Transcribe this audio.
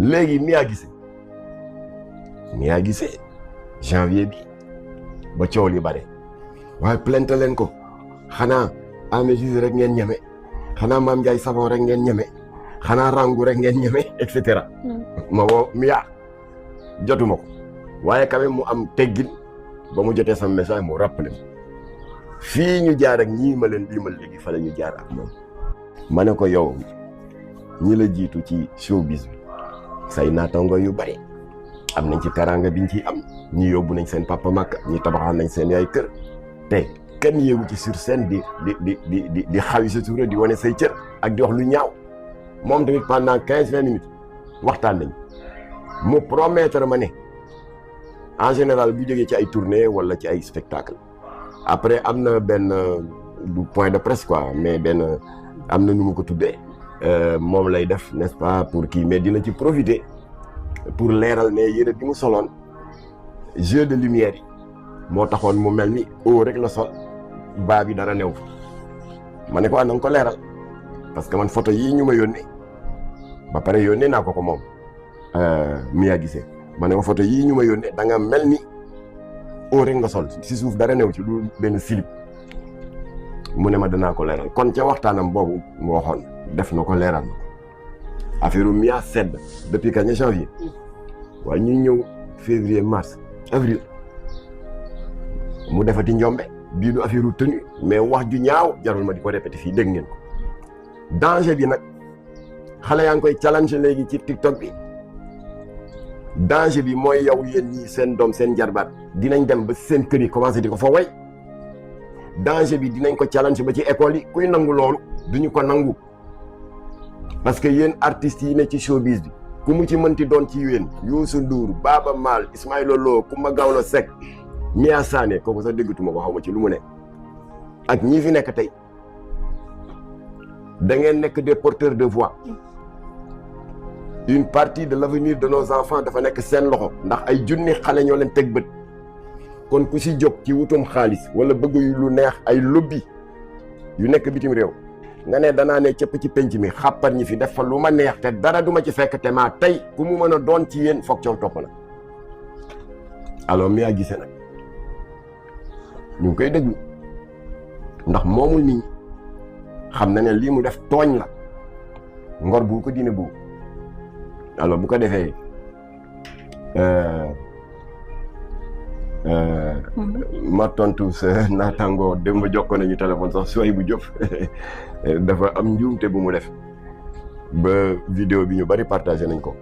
léegi Mia Guissé janvier bi ba coow li bare waaye plainte leen ko xanaa Amé Jus rek ngeen ñeme xanaa Mame Ndiaye Savon rek ngeen ñeme xanaa Rangou rek ngeen ñeme et cetera. ma woo Mia jotuma ko waaye quand même mu am teggin ba mu jotee sama message mu rappelé fii ñu jaar ak ñii ma leen limal léegi fa la ñu jaar ak moom. ma ne ko yow ñi la jiitu ci showbiz bi say naataango yu bari am nañ ci teraanga biñ ciy am ñi yóbbu nañ seen papa Makka ñi tabaxal nañ seen yaay kër te kenn yéegu ci sur scène di xawi sa suura di wane say cër ak di wax lu ñaaw moom tamit pendant 15-20 minutes waxtaan nañ mu promettre ma ne en général bu jógee ci ay tournée wala ci ay spectacle après am na benn du point de presse quoi mais benn am na nu mu ko tuddee moom lay def n'est-ce pas pour kii mais dina ci profiter pour leeral ne yére bi mu soloon jeu de lumière yi moo taxoon mu mel ni oo rek la sol baa bi dara new ma ne ko na nga ko leeral parce que man photo yii ñu ma yónnee ba pare yónnee naa ko moom Mia Guissé ma ne ko photo yii ñu ma yónnee da nga mel ni oo rek nga sol si suuf dara new ci lu benn slip mu ne ma danaa ko leeral kon ca waxtaanam boobu mu waxoon def na ko leeral na affaire Mia sedd depuis kañ janvier waaye ñuy ñëw février mars avril mu defati njombe bii du affaire tenue mais wax ju ñaaw jarul ma di ko répété fii dégg ngeen ko danger bi nag xale yaa ngi koy challenge léegi ci TikTok bi danger bi mooy yow yéen ñii seen doom seen jarbaat dinañ dem ba seen kër yi commencé di ko fa way danger bi dinañ ko challenge ba ci école yi kuy nangu loolu duñu ko nangu parce que yéen artistes yi ne ci showbiz bi ku mu ci mënti doon ci yéen Youssou Ndour Baaba Maal Ismaïla Lo Coumba Gawlo Seck Mia Sané kooku sax déggatuma ko xaw ma ci lu mu ne ak ñi fi nekk tey da ngeen nekk des porteurs de voix une partie de l'avenir de nos enfants dafa nekk seen loxo ndax ay junni xale ñoo leen teg bët kon ku si jóg ci wutum xaalis wala bëgg lu neex ay lobby yu nekk bitim réew nga ne danaa ne cëpp ci penc mi xàppar ñi fi def fa lu ma neex te dara duma ci fekk te maa tey ku mu mën a doon ci yéen foog coow topp la alors Mia Guissé nag ñu ngi koy déglu ndax moomul nit ñi xam na ne lii mu def tooñ la ngor bu ko diine bu alors bu ko defee ma tontu sa naataangoo démb jokkoo nañu téléphone sax sooy bu Diop dafa am njuumte bu mu def ba vidéo bi ñu bari partagé nañ ko